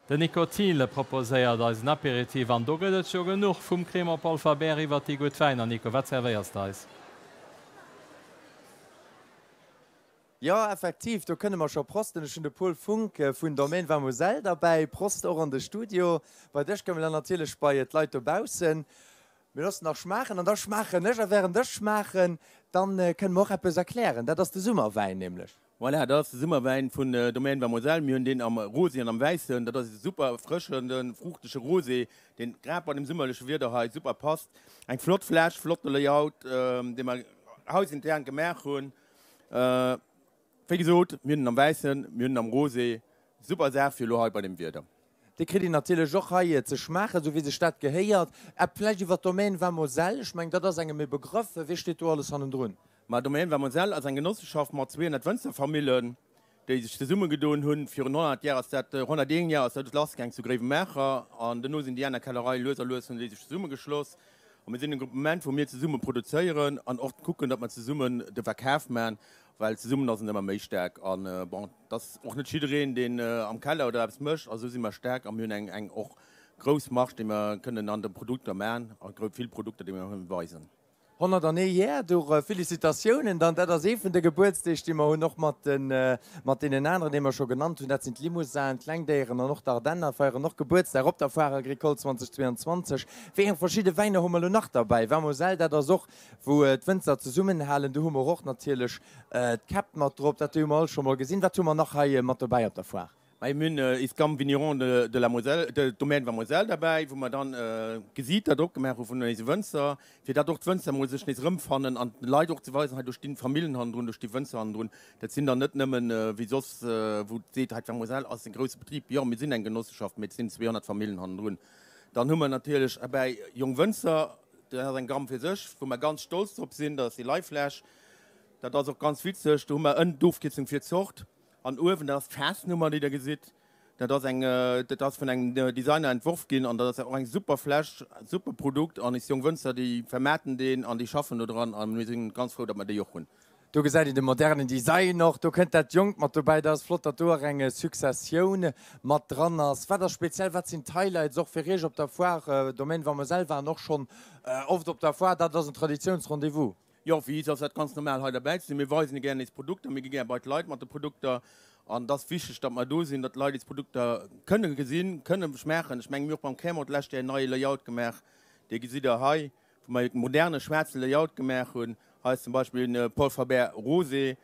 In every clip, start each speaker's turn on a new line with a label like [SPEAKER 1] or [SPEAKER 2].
[SPEAKER 1] Den Nico Thiel proposéiert eis en Aperitif an do gëtt et jo genuch, vum Crémant Paul Faber iwwert déi gutt Wäiner. Nico, wat servéiers de eis?
[SPEAKER 2] Jo, effektiv, do kënne mer scho prosten. Ech hunn de Paul Funck vun Domaine Vamoselle derbäi. Prost och an de Studio bei dech, Camille, an natierlech bei d'Leit dobaussen. Mir loossen nach schmaachen an da schmaachen ech. A wärend ech schmaachen, dann kënne mer och eppes erklären. Dat ass de Summerwäin nämlech.
[SPEAKER 3] Voilà, dat ass de Summerwäin vun Domaine Vamoselle. Mir hunn deen am Rosé an am Wäissen. Dat ass e super erfrëschende, fruuchtege Rosé, deen grad bei dem summerleche Wieder hei super passt. Eng flott Fläsch, flotte Layout, dee mer hausintern gemaach hunn. Wéi gesot, mir hunn en am Wäissen, mir hunn en am Rosé. Super Saach fir elo hei bei dem Wieder.
[SPEAKER 2] Dee kritt een natierlech och hei ze schmaachen, esou wéi sech dat gehéiert. Ä vläicht iwwer d'Domaine Vamoselle, ech mengen, dat ass engem e Begrëff. Wee steet do alles hannendrun?
[SPEAKER 3] Ma Domaine Vamoselle ass eng Genosseschaft mat 200 Wënzerfamillen, déi sech zesummegedoen hunn. Virun 100 Jar ass dat, 101 Jar ass dat lassgaang zu Gréiwemaacher an dono sinn déi aner Kellereie lues a lues hunn déi sech zesummegeschloss. A mir sinn e Groupement, wou mir zesumme produzéieren an och kucken, datt mer zesummen de Verkaf man, well zesummen ass en ëmmer méi staark. An bon, et ass och net jiddereen, deen am Keller oder eppes mécht, a sou si mer staark a mir hunn eng eng och grouss Marge, déi mer kënnen an de Produkter man a vill Produkter, déi mer kënnen weisen.
[SPEAKER 2] 101 Jär, do Félicitatiounen dann. Dat ass ee vun de Gebuertsdeeg, déi mer hunn, och mat de mat deenen aneren, déi mer scho genannt hunn. Dat sinn d'Limousinen, d'Klengdéieren an och d'Ardenner feieren och Gebuertsdag op der Foire Agricole 2022. Wéi eng verschidde Wäiner hu mer elo nach derbäi? Vin Moselle, dat ass och, wou d'Wënzer zesummenhalen. Do hu mer och natierlech d'Käpp mat drop. Dat hu mer all scho mol gesinn. Wat hu mer nach hei mat dobäi op der Foire?
[SPEAKER 3] Mir hunn is Gamme Vigneron de la Moselle, de Domaine Vamoselle derbäi, wou mer dann Gesiiter drop gemaach hu vun eise Wënzer, fir datt och d'Wënzer mol sech nees erëmfannen an de Leit och ze weisen, hei do stinn Famillen hannendrun, do sti Wënzer hannendrun. Dat sinn dann net nëmmen, wéi soss, wou et seet, hei d'Vamoselle ass e grousse Betrib. Jo, mir sinn eng Genosseschaft, mee et sinn 200 Famillen hannendrun. Dann hu mer natierlech erbäi Jong Wënzer, dat ass eng Gamme fir sech, wou mer ganz stolz drop sinn, dat ass déi Leifläsch. Dat ass och ganz witzeg, do hu mer ënnen d'Ofkierzung fir d'Zort. An uewen, dat ass d'Faassnummer, déi Der gesitt. Dat ass eng, dat ass vun engem Designer entworf ginn an dat ass och eng super Fläsch, super Produkt. An is jonk Wënzer, déi vermaarten deen an déi schaffen do dran a mir sinn ganz frou, datt mer déi och hunn.
[SPEAKER 2] Do gesäit een de modernen Design och. Do kënnt dat Jonkt mat dobäi. Dat ass flott, datt do och eng Successioun mat dran ass. Wat ass speziell, wat sinn d'Highlights och fir Iech op der Foire? Domaine Vamoselle waren och schonn oft op der Foire. Dat ass en Traditiounsrendez-vous.
[SPEAKER 3] Jo, fir is ass dat ganz normal hei derbäi ze sinn. Mir weisen gären eis Produkter, mir gi gär bei d'Leit mat de Produkter an et ass wichteg, datt mer do sinn, datt d'Leit eis Produkter kënne gesinn, kënne schmaachen. Ech mengen, mir hu och beim Cremant d'lescht Joer en neie Layout gemaach, dee gesitt Der hei, wou mer e moderne schwaarze Layout gemaach hunn. Hei ass zum Beispill e Paul Faber Rosé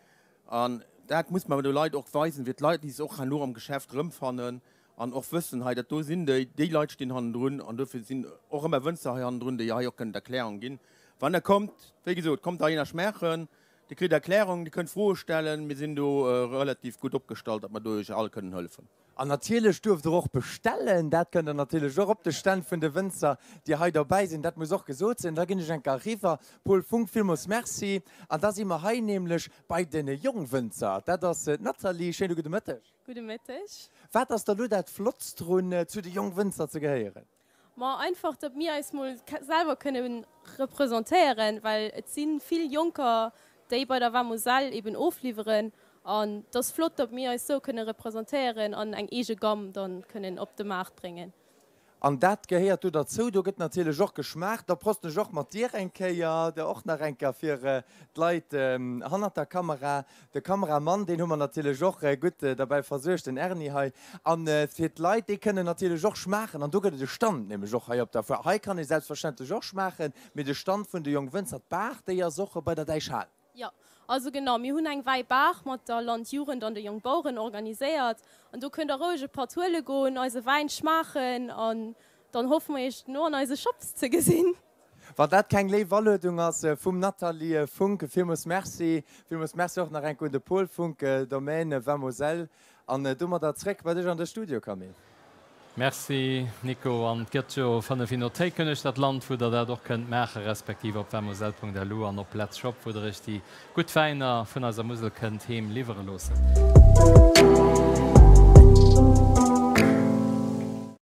[SPEAKER 3] an dat muss mer de Leit och weisen, fir d'Leit, déi sech och herno am Geschäft erëmfannen An och wëssen, hei dat do sinn déi, déi Leit stinn hannendrun an dofir sinn och ëmmer Wënzer hei hannendrun, déi hei och kënnen d'Erklärung ginn. Wann Der kommt, wéi gesot, kommt heihinner schmaachen, Dir kritt Erklärung, Dir kënnt Froe stellen, mir sinn do relativ gutt opgestallt, datt mer do Iech all kënnen hëllefen.
[SPEAKER 2] An natierlech duerft Der och bestellen, dat kënnt Der natierlech och op de Stänn vun de Wënzer, déi hei dobäi sinn, dat muss och gesot sinn. Da ginn ech eng Kéier eriwwer, Paul Funck, villmools Merci. An da si mer hei nämlech bei de Jongwënzer, dat ass d'Nathalie. Schéine gudde Mëtteg.
[SPEAKER 4] Gudde Mëtteg.
[SPEAKER 2] Wat ass der lo dat Flottst drun, zu de Jongwënzer ze gehéieren?
[SPEAKER 4] Ma einfach, datt mir eis mol selwer kënne representéieren, well et si vill Jonker, déi bei der Vamoselle eben ofliwweren. An et ass flott, datt mir eis sou kënne representéieren an eng eege Gamm dann kënnen op de Maart bréngen.
[SPEAKER 2] An dat gehéiert do derzou. Do gëtt natierlech och geschmaacht. Da prosten ech och mat dir eng Kéier, der och nach eng Kéier fir d'Leit hannert der Kamera. De Kameramann, deen hu mer natierlech och gutt derbäi versuergt, den Erny hei. A fir d'Leit, déi kënnen natierlech och schmaachen. An do gëtt et e Stand nämlech och hei op der Foire. Hei kann ee selbstverständlech och schmaachen, mee de Stand vun de Jongwënzer, d'Bar, déi ass och bei der Däichhal.
[SPEAKER 4] Jo, also genau, mir hunn eng Wäibar mat der Landjugend an de Jongbaueren organiséiert an do kënnt der roueg e Patt huele goen, eise Wäin schmaachen an dann hoffe mer iech dono an eise Shops ze gesinn.
[SPEAKER 2] Wann dat keng léif Aluedung ass vum Nathalie Funck, villmools Merci. Villmools Merci och nach eng Kéier un de Paul Funck, Domaine Vamoselle. An domadder zréck bei dech an de Studio, Camille.
[SPEAKER 1] Merci Nico, an et gëtt jo 5 Vinothéiken uechter d'Land wou der dat och kënnt maachen, respektiv op vamoselle.lu an op Let's Shop wou der iech déi gutt Wäiner vun eiser Musel kënnt heem liwwere loossen.